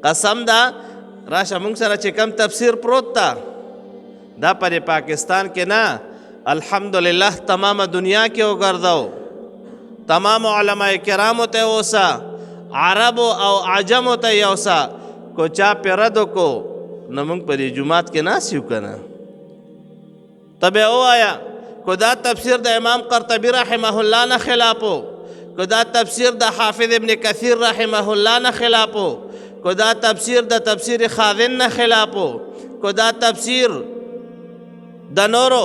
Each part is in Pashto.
قسم ده، راشه مونږ سره چې کم تفسیر پروت ده، دا پر پاکستان کې نه، الحمدلله تمامه دنیا کې وګرځاو، تمام علماء کرامو ته اوسه، عربو او عجمو ته یوسه، کو چا پې رد وکړو نو موږ په دې جومات کې ناست یو که نه؟ ته بیا ووایه که دا تفسیر د امام قرطبي رحمه الله نه خلاف و، که دا تفسیر د حافظ ابن کثیر رحمه الله نه خلاف و، که دا تفسیر د تفسیر خازن نه خلاف و، که دا تفسیر د نورو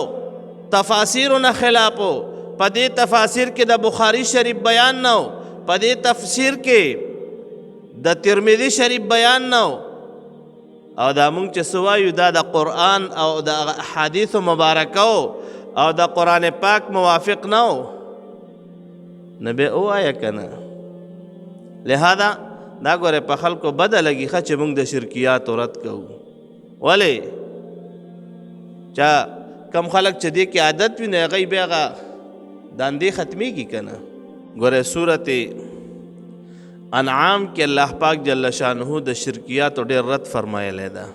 تفاسیرو نه خلاف و، په دې تفاسیر کې د بخاري شریف بیان نه و، په دې تفسیر کې د ترمذي شریف بیان نه و، او دا مونږ چې څه وایو دا د قرآن او د احادیثو مبارکو او د قرآن پاک موافق نه و، نو بیا ووایه که نه. لهذا دا ګوره په خلکو بده لګي ښه چې مونږ د شرکیاتو رد کوو. ولې؟ چا کم خلک چې دې کې عادت وي نو هغوی بیا هغه داندې ختمیږي که نه. ګوره سورت انعام کې الله پاک جل شانه د شرکیاتو ډېر رد فرمایلی ده.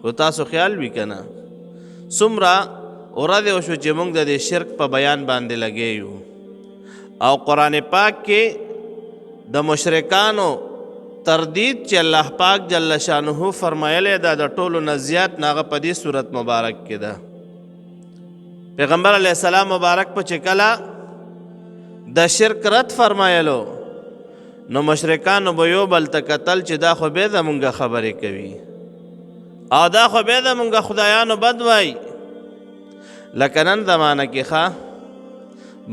کو تاسو خیال وي که نه، څومره ورځې وشو چې موږ د دې شرک په بیان باندې لګې یو، او قرآن پاک کې د مشرکانو تردید چې الله پاک جل شانه فرمایلی ده د ټولو نه زیات نه هغه په دې صورت مبارک کې ده. پیغمبر علیه السلام مبارک په چې کله د شرک رد فرمایلو نو مشرکانو به یو بل ته کتل چې دا خو بیا زمونږ خبرې کوي او دا خو بیا زمونږ خدایانو بد وایي. لکه نن زمانه کې ښه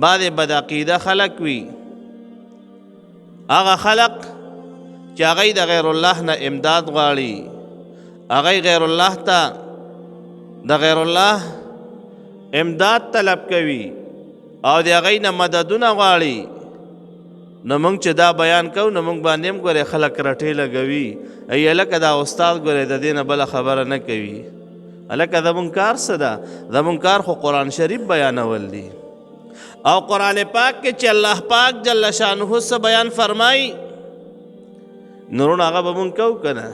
بعضې بدعقیده خلک وي، هغه خلک چې هغوی د غیر الله نه امداد غواړي، هغوی غیر الله ته د غیر الله امداد طلب کوي او د هغوی نه مددونه غواړي. نو موږ چې دا بیان کوو نو موږ باندې هم ګورې خلک رټې لګوي، ای هلکه دا استاد ګورې د دې نه بله خبره نه کوي. هلکه زموږ کار څه ده؟ زموږ کار خو قرآن شریف بیانول دي، او قرآن پاک کې چې الله پاک جل شانه څه بیان فرمایي نورونه هغه به موږ کوو که نه.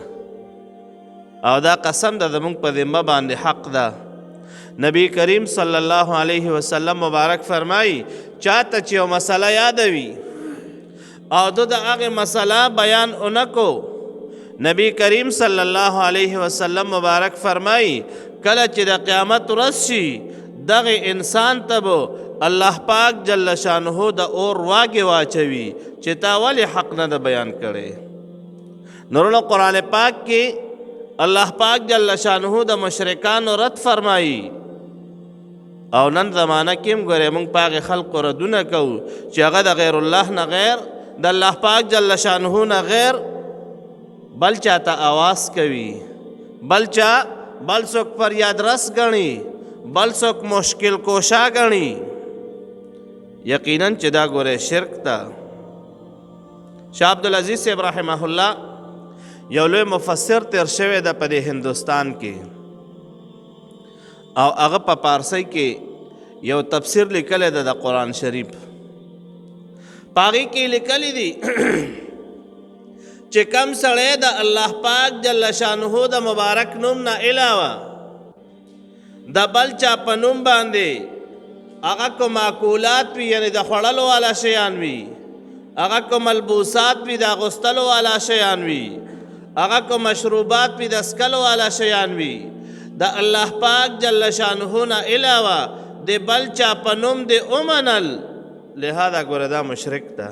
او دا قسم ده زموږ په ذمه باندې حق ده. نبی کریم صلی الله علیه وسلم مبارک فرمایي چاته چې یو مسله یادوي او د هغې مسله بیان ونه کو، نبی کریم صلی الله علیه وسلم مبارک فرمایي کله چې د قیامت ورځ شي دغه انسان ته به الله پاک جل شانه د اور واګې واچوي چې تا ولې حق نه ده بیان کړی. نورونه قرآن پاک کې الله پاک جل شانه د مشرکانو رد فرمایي، او نن زمانه کې هم ګورې موږ په هغې خلکو ردونه کوو چې هغه د غیر الله نه غیر د الله پاک جل شانه نه غیر بل چا ته اواز کوي، بل چا بل څوک فریاد رس ګڼي، بل څوک مشکل کوشا ګڼي. یقینا چې دا ګورې شرک ده. شاه عبدالعزیز صاحب رحمه الله یو لوی مفسر تیر شوی ده په دې هندوستان کې، او هغه په پارسۍ کې یو تفسیر لیکلی ده د قرآن شریف. په هغې کې لیکلی دي چې کم سړی د الله پاک جل شانه د مبارک نوم نه علاوه د بل چا په نوم باندې هغه کوم ماکولات وي، یعنې د خوړلو والا شیان وي، هغه کوم ملبوسات وي، د اغوستلو والا شیان وي، هغه کوم مشروبات وي، د څکلو والا شیان وي، د الله پاک جل شانه نه علاوه د بل چا په نوم دې ومنل، لهذا ګوره دا مشرک ده.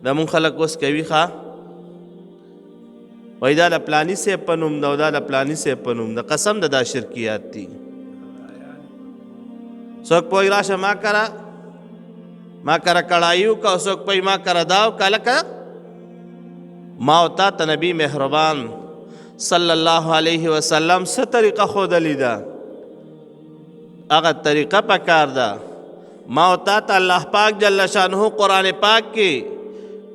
دا مونږ خلک اوس کوي ښه، وایي دا د پلاني صاحب په نوم ده او دا د پلاني صاحب په نوم ده. قسم ده دا شرکیات دي. څوک پوهي راشه ما کره ما کره کړایي وکړه، او څوک پوهي ما کره دا وکړه. لکه ما او تا ته نبی مهربان صلی الله علیه وسلم څه طریقه ښودلې ده، هغه طریقه پکار ده. ما او تا ته الله پاک جل شانه قرآن پاک کې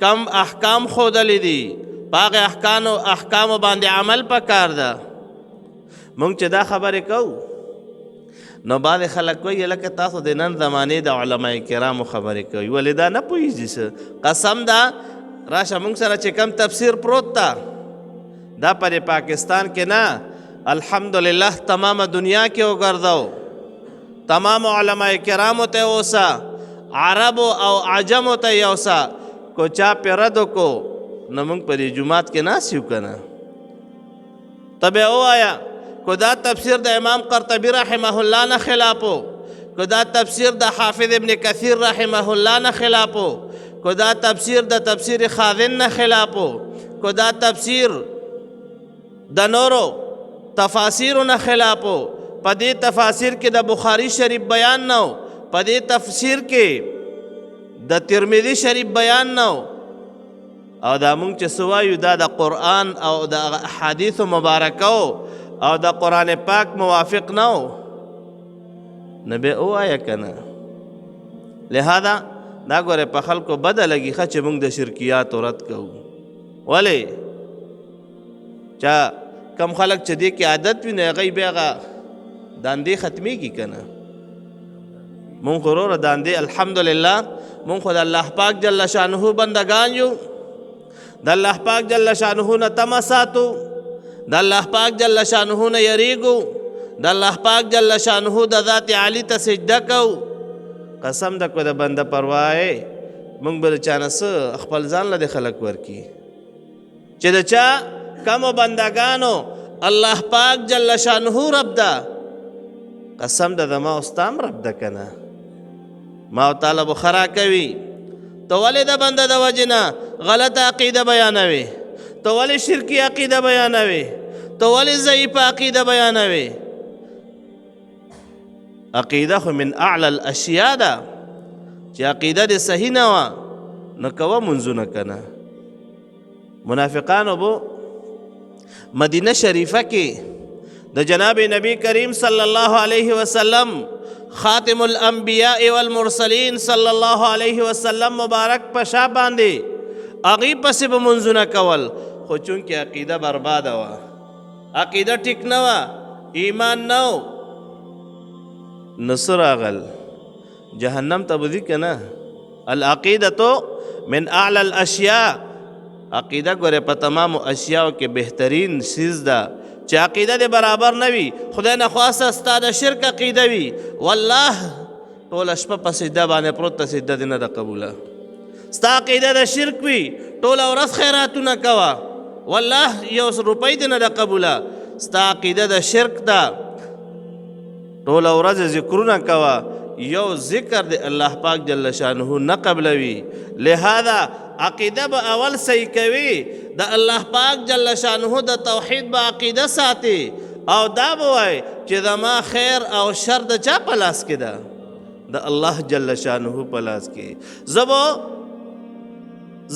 کم احکام ښودلې دي، په هغې احکامو باندې عمل پکار ده. مونږ چې دا خبرې کوو نو بعضې خلک وایي لکه تاسو د نن زمانې د علماء کرامو خبرې کوئ، ولې دا نه پوهېږي څه؟ قسم ده راشه مونږ سره چې کم تفسیر پروت تا، دا پر پاکستان کې نه، الحمدلله تمامه دنیا کې وګرځاو، تمام علماء کرامو ته اوسه، عربو او عجمو ته یوسه، کو چا پې رد کو نو موږ په دې جومات کې ناست یو که نه؟ ته بیا ووایه کو دا تفسیر د امام قرطبي رحمه الله نه خلاف و، کو دا تفسیر د حافظ ابن کثیر رحمه الله نه خلاف و، کو دا تفسیر د تفسیر خازن نه خلاف و، کو دا تفسیر د نورو تفاسیرو نه خلاف و، په دې تفاسیر کې د بخاری شریف بیان نه و، په دې تفسیر کې د ترمذي شریف بیان نه و، او دا مونږ چې څه وایو دا د قرآن او د احادیثو مبارکو او د قرآن پاک موافق نه و، نو بیا ووایه که نه. لهذا دا ګوره په خلکو بده لګي ښه چې مونږ د شرکیاتو رد کوو. ولې؟ چا کم خلک چې دې کې عادت وي نو هغوی بیا هغه داندې ختمېږي که نه. مونږ خو وروره داندې الحمدلله مونږ خو د الله پاک جل شانه بندګان یو، د الله پاک جل شانه نه تمه ساتو، د الله پاک جل شانه نه یریږو، د الله پاک جل شانه د ذات عالی ته سجده کوو. قسم د کو د بنده پروا مونږ به د چا نه څه خپل ځان له دې خلک ورکي چې د چا کمو بندګانو الله پاک جل شانه رب ده، قسم ده زما او ستا هم رب ده که نه؟ ما او تعالی به ښه راکوي. ته ولې د بنده د وجې نه غلطه عقیده بیانوې؟ ته ولې شرکي عقیده بیانوې؟ ته ولې ضعیفه عقیده بیانوې؟ عقیده خو من اعلی الاشیاء ده، چې عقیده دې صحیح نه وه نو کوه منځونه که نه. منافقانو به مدینه شریفه کې د جناب نبی کریم صلی الله علیه وسلم خاتم الانبیاء والمرسلین صلی الله علیه وسلم مبارک په شا باندې هغې پسې به منځونه کول، خو چونکې عقیده برباده وه، عقیده ټیک نه وه، ایمان نه و، نو څه راغل؟ جهنم ته به ځي که نه؟ العقیدة من اعلی الاشیاء. عقیده ګوره په تمامو اشیاو کې بهترین څیز ده، چې عقیده دې برابر نه وي، خدای نخواسته ستا د شرک عقیده وي، والله ټوله شپه په سجده باندې پروت ته سجده دې نه ده قبوله. ستا عقیده د شرک وي، ټوله ورځ خیراتونه کوه، والله یو روپۍ دې نه ده قبوله. ستا عقیده د شرک ده، ټوله ورځ ذکرونه کوه، یو ذکر دی الله پاک جل شانه نه قبلوي. لهذا عقیده به اول صحیح کوي، د الله پاک جل شانه د توحید به عقیده ساتي، او دا به وایي چې زما خیر او شر د چا په لاس کې ده؟ د الله جل شانه په لاس کې. زه به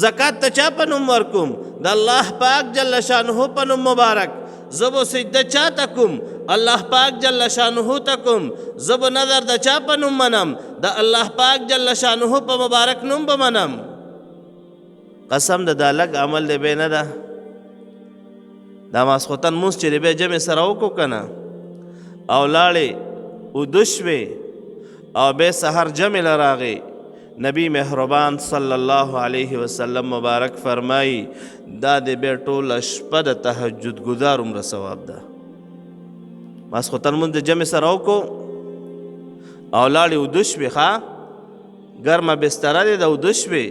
زکات ته چا په نوم ورکوم؟ د الله پاک جل شانه په نوم مبارک. زه به سجده چا ته کوم؟ الله پاک جل شانه ته کوم. زه به نظر د چا په نوم منم؟ د الله پاک جل شانه په مبارک نوم به منم. قسم د دا لږ عمل دی به نه ده. دا ماسخوتن مونځ چې دی بیا جمع سره وکړو که نه، او لاړې اوده شوې او بیا سهار جمع له راغې، نبی مهربان صلی الله علیه وسلم مبارک فرمایي دا د بیا ټوله شپه د تهجد ګزار عمره ثواب ده. ماسخوتن مونځ د جمع سره وکړو او لاړې اوده شوې، ښه ګرمه بستره دی د اوده شوې،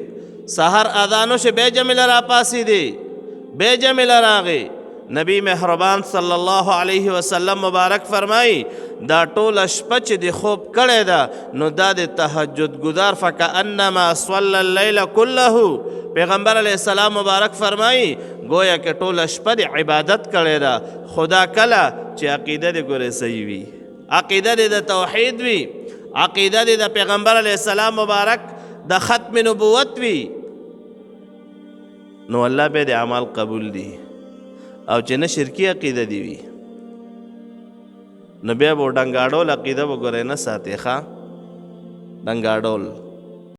سهار اذان وشو، بیا جمع له راپاڅېدې، بیا جمع له راغې. نبی مهربان صلی الله علیه وسلم مبارک فرمایي دا ټوله شپه چې دې خوب کړې ده نو دا د تهجد ګزار فکأنما صلی اللیل کله. پیغمبر علیه السلام مبارک فرمایي گویا کې ټوله شپه دې عبادت کړې ده. خدا کله چې عقیده دې ګورې صحیح وي، عقیده دې د توحید وي، عقیده دې د پیغمبر علیه السلام مبارک د ختم نبوت وي، نو الله به دې اعمال قبول دي. او چې نه شرکي عقیده دی وي نو بیا به ډنګاډول عقیده به ګورې نه ساتې. ښه ډنګاډول